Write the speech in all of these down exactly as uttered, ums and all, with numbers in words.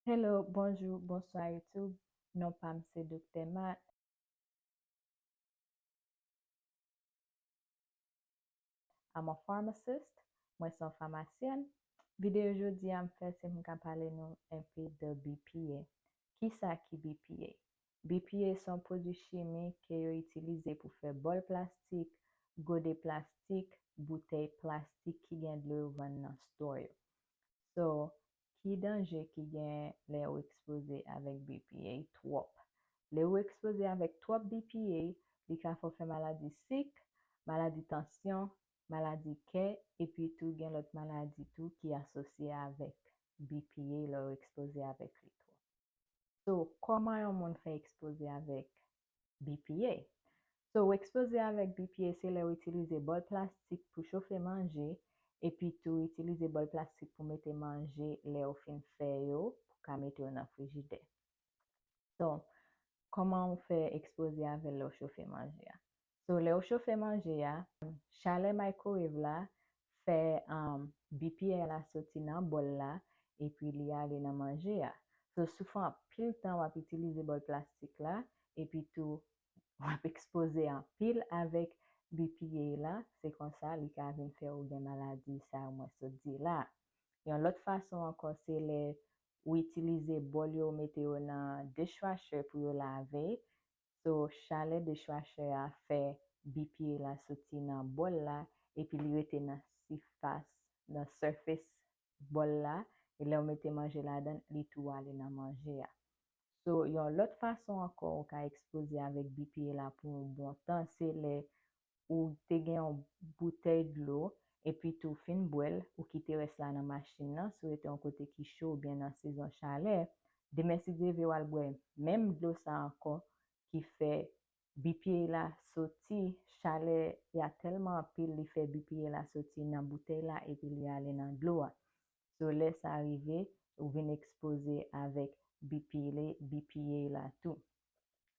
Hello, bonjou, bonswa YouTube. Non pa m se Doktè Matt. I'm a pharmacist. Mwen se yon famasyèn. Videyo jodi a m fè se m ka pale nou enpe de B P A. Kisa ki B P A? B P A se yon pwodui chimik ke yo itilize pou fè bòl plastik, gode plastik, boutèy plastik ki gen dlo yo vann nan store yo. So, ki danje ki gen lè ou ekspoze avèk B P A twòp? Lè ou ekspoze avèk twòp B P A, li ka fè w fè maladi sik, maladi tansyon, maladi kè, epi tou gen lòt maladi tou ki asosye avèk B P A lè ou ekspoze avèk li twòp. So, kòman yon moun fè ekspoze avèk B P A? So, ou ekspoze avèk B P A se lè ou itilize bòl plastik pou chofe manje, epi tou itilize bòl plastik pou mete manje lè ou fin fè yo, pou ka mete yo nan frijidè. So, kòman ou fè ekspoze avè l lè ou chofe manje a? So, lè ou chofe manje a, chalè microwave la fè um, B P A la soti nan bòl la, epi li ale nan manje a. So, si w fè anpil tan w ap itilize bòl plastik la, epi tou w ap ekspoze anpil avèk B P A la, se konsa li ka vin fè ou gen maladi sa yo mwen sot di la. Yon lòt fason ankò, se lè ou itilize bòl yo, ou mete yo nan dishwasher pou yo lave. So, chalè dishwasher a fè B P A la soti nan bòl la, epi li rete nan sifas, nan surface bòl la, e lè w mete manje ladan, li tou ale nan manje a. So, yon lòt fason ankò ou ka ekspoze avèk B P A la pou yon bon tan, se lè ou te gen yon boutèy dlo, epi tou w fin bwè l, ou kite rès la nan machin nan, si w rete yon kote ki cho oubyen nan sezon chalè, demen si Dye vle w al bwè menm dlo sa ankò ki fè B P A la soti, chalè a tèlman anpil, li fè B P A la soti nan boutèy la epi li ale nan dlo a. So, lè sa rive, ou vin ekspoze avèk B P A, B P A la tou.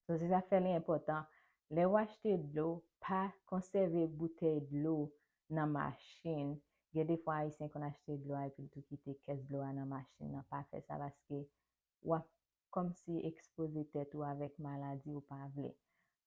So, se sa fè li enpòtan. Lè w achte dlo, pa konsève boutèy dlo nan machin. Gen defwa Ayisyen konn achte dlo a epi l tou kite kès dlo a nan machin nan. Pa fè sa paske w ap kòmsi ekspoze tèt ou avèk maladi ou pa vle.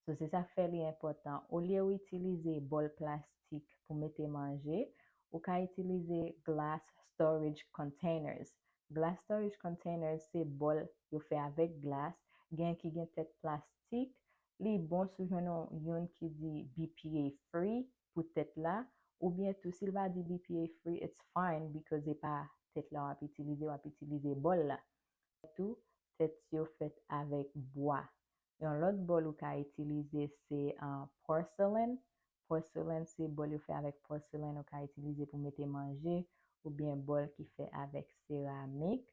So, se sa k fè li enpòtan. Olye w itilize bòl plastik pou mete manje, ou ka itilize glass storage containers. Glass storage containers se bòl yo fè avèk glas, gen ki gen tèt plastik. Li bon si w jwenn yon, youn ki di B P A free pou tèt la, oubyen tou si l pa di B P A free, it's fine because se pa tèt la w ap itilize, w ap itilize bòl la. Tou, tèt yo fèt avèk bwa. Yon lòt bòl ou ka itilize se uh, porcelain. Porcelain se bòl yo fè avèk porcelain ou ka itilize pou mete manje, oubyen bòl ki fè avèk seramik.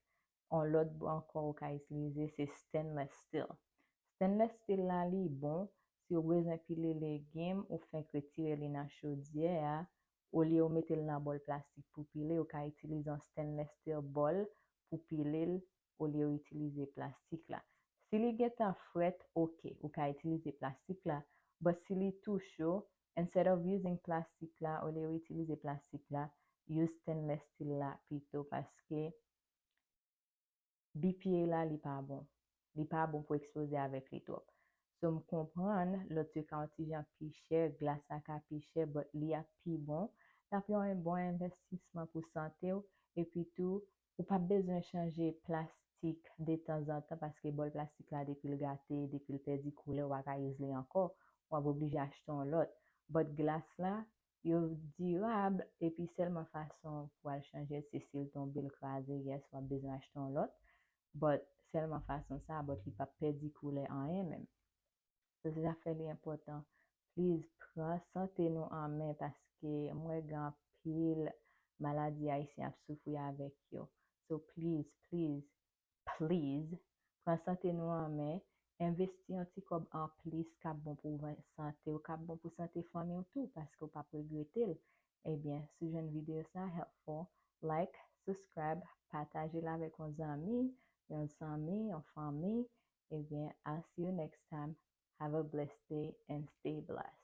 Yon lòt bò ankò ou ka itilize se stainless steel. Stainless steel la li bon si ou bezwen pile legim ou fenk retire li nan chodyè a, olye ou mete l nan bòl plastik pou pile, ou ka itilize yon stainless steel bòl pou pile l olye ou itilize plastik la. Si li gentan frèt, oke, ou ka itilize plastik la, but si li tou cho, instead of using plastik la, olye ou itilize plastik la, use stainless steel la pito paske B P A la li pa bon. Li pa bon pou ekspoze avèk li twòp. So m konprann lòt yo ka yon ti jan pi chè, glas la ka pi chè, but li ap pi bon. L ap yon bon envestisman pou sante w, epi tou ou p ap bezwen chanje plastik detanzantan paske bòl plastik la depi l gate, depi l pèdi koulè, ou pa ka use li ankò, w ap oblije achte yon lòt. But glas la, yo dirab, epi sèlman fason pou al chanje l se si l tonbe, l kraze, yes, w ap bezwen achte yon lòt. But sèlman fason sa, but li p ap pèdi koulè anyen menm. So, se sa fè li enpòtan. Please, pran sante nou an men paske mwen gen anpil maladi Ayisyen ap soufri avèk yo. So, please, please, please, pran sante nou an men, envesti yon ti kòb anplis k ap bon pou sante w, k ap bon pou sante fanmi w tou, paske w p ap regrete l. Ebyen, si w jwenn videyo sa helpful, like, subscribe, pataje l avèk yon zanmi, yon zanmi, yon fanmi. Ebyen, I'll see you next time. Have a blessed day and stay blessed.